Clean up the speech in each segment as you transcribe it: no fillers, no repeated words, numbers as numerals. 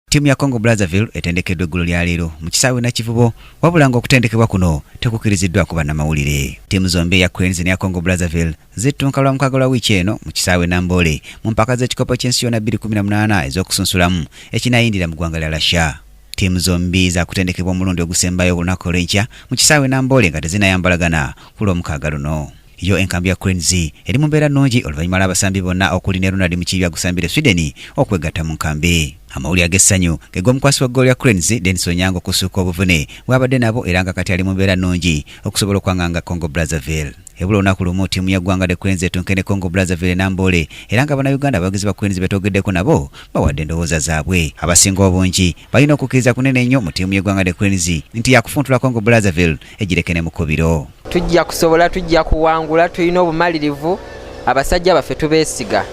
Ttiimu ya Congo Brazzaville etendekeddwa eggulo lya leero mu kisaawe Nakivubo, wabula ng'okutendekebwa kuno tekukkiriziddwako bannamawulire. Ttiimu zombi eya Cranes n'eya Congo Brazzaville zittunka Lwamukaaga lwa wiiki eno mu kisaawe Namboole mu mpaka z'ekikopo ky'ensi yonna 2018 ez'okusunsulamu ekinaayindira mu ggwanga lya Russia. Ttiimu zombi zaakutendekebwa omulundi ogusembayo olunaku olw'enkya mu kisaawe Namboole nga tezinayambalagana ku Lwomukaaga luno. Yo enkambi ya Cranes eri mu mbeera nnungi oluvannyuma lw'abasambi bonna okuli ne Ronald Mukiibi agusambira e Sweden okwegatta mu nkambi. Amawulire ag'essanyu ge g'omukwasi wa ggoolo ya Cranes, Denis Onyango okussuuka obuvune bw'abadde nabo era nga kati ali mu mbeera nnungi okusobola okwanganga Congo Brazzaville. Ebula olunaku lumu ttiimu ya ggwanga The Cranes etunke ne Congo Brazzaville e Namboole era nga Bannayuganda abawagizi ba Cranes be twogeddeko nabo bawadde endowooza zaabwe. Abasinga obungi balina okukkiriza kunene nnyo mu ttiimu y'eggwanga The Cranes nti yakufuntula Congo Brazzaville egireke ne mukubiro. Tujja kusobola, tujja kuwangula, tulina obumalirivu, abasajja baffe tubeesiga,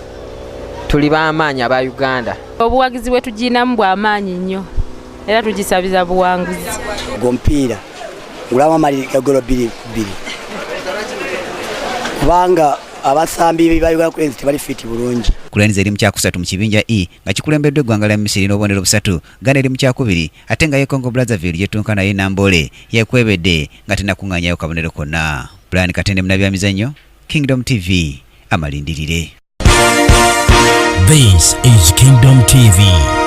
tuli b'amaanyi aba Uganda. Obuwagizi bwe tugirinamu bwa maanyi nnyo era tugisabiza buwanguzi. Ogwo omupiira ngulamu amaliri golo 2-2 kubanga abasambi ba Uganda Cranes tebali fit bulungi. Cranes eri mu kyakusatu mu kibinja E nga kikulembeddwa eggwanga lya Misiri n'obubonero busatu. Ghana eri mu kyakubiri ate nga ye Congo Brazzaville gyetunka naye Namboole yekwebedde nga tenakuŋŋaanyayo kabonero konna. Brian Katende, munnabyamizannyo, Kingdom TV, amalindirire. This is Kingdom TV.